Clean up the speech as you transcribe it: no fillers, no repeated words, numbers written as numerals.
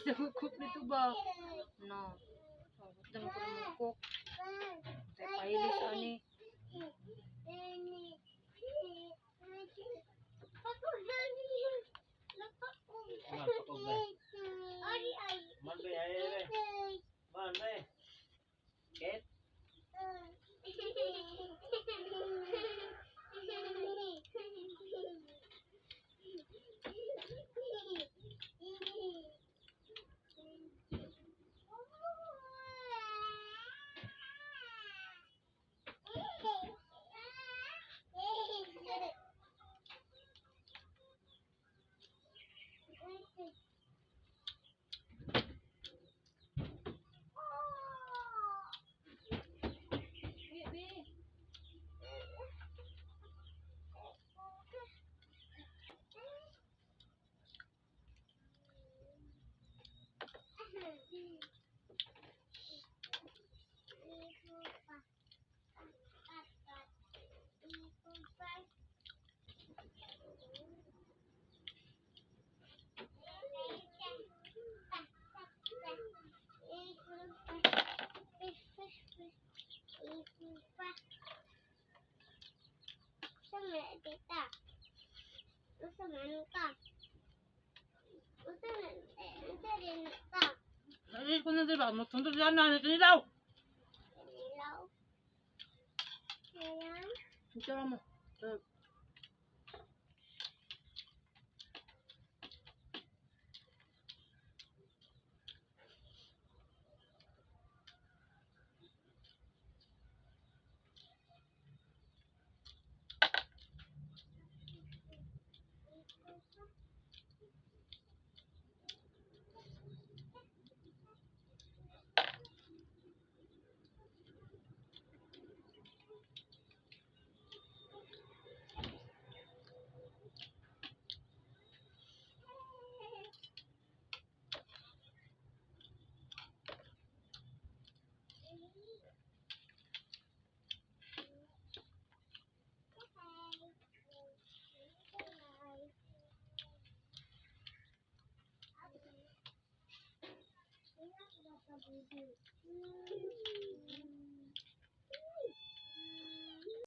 Sa cook nito ba? No. Oh, butang ko mo cook. Tay pahilis ani. Man, pakog ba? Man ba, ay, ay, ay. Man ba? Ket? Ay, ko na diba? Magsundo siya na kinilaw. Ito mo.